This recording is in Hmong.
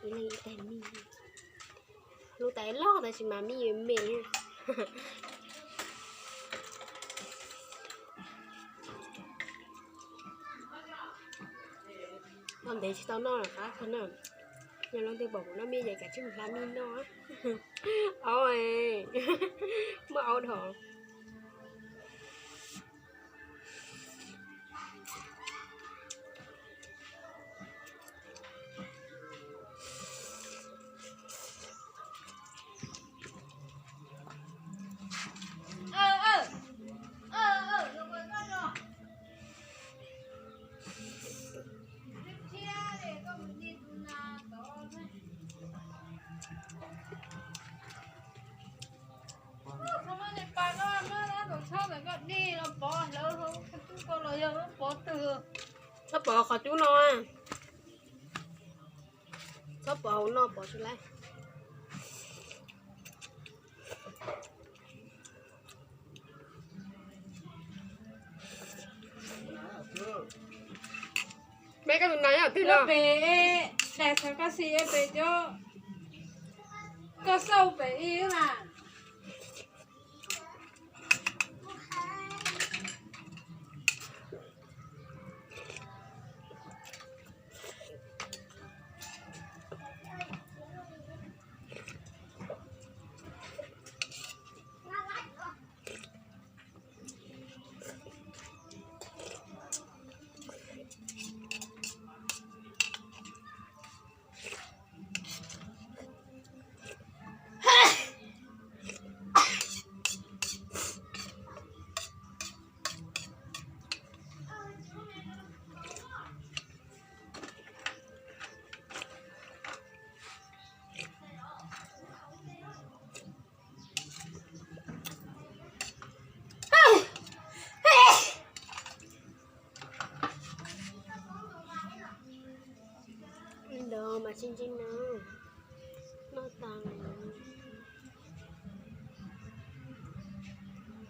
Ib leeg ib tais mij, lub tais loj tab sis mas mij yuav me. Noj ntev tsis tau noj qab qhov na. Yog leej twg pom kuv noj mij ces kav tsij mus hla mij noj. Aub, muaj aub dhau. Txhob pov qhov cub no, txhob pov hauv no pov tsis laib. Peb koj tus nas nyob twg no? Pem, daim xov kas xis pem cov, koj xauj pem ib mas. Ntawd mas tsis ntseeg no, noj tas.